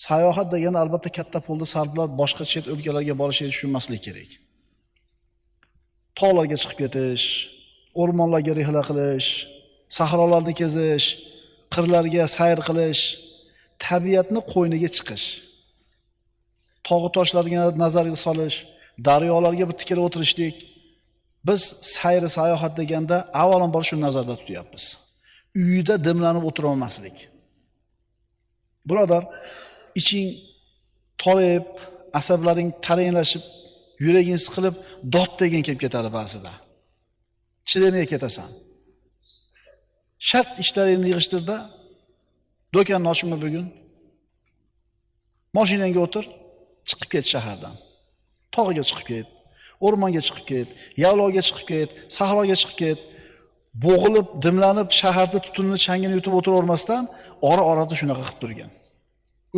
Sayohat degani albatta katta pulni sarflab boshqa chet o'lkalarga borishni tushunmaslik kerak. Tog'larga chiqib ketish, o'rmonlarga rihla qilish, sahrolarni kezish, qirlarga sayr qilish, tabiatni qo'yniga chiqish, tog'u toshlarga nazarga solish, daryolarga bir tikilib o'tirishlik. Biz sayr sayohat deganda avvalambor shuni nazarda tutyapmiz. Uyida dimlanib o'tirolmaslik. Birodar, iching torayib, asablaring taranglashib, yuraging siqilib, dod degan kelib ketadi ba'zida. Chidamay ketasan. Shart ishlaringni yig'ishtirda, do'konni ochma bugun. Mashinangga o'tir, chiqib ket shahardan. Tog'ga chiqib ket, o'rmonga chiqib ket, yaylovga chiqib ket, sahroga chiqib ket. Bo'g'ilib, dimlanib, shaharda tutunni, changini yutib o'tiravermasdan, ora-orada shunaqa qilib turgan.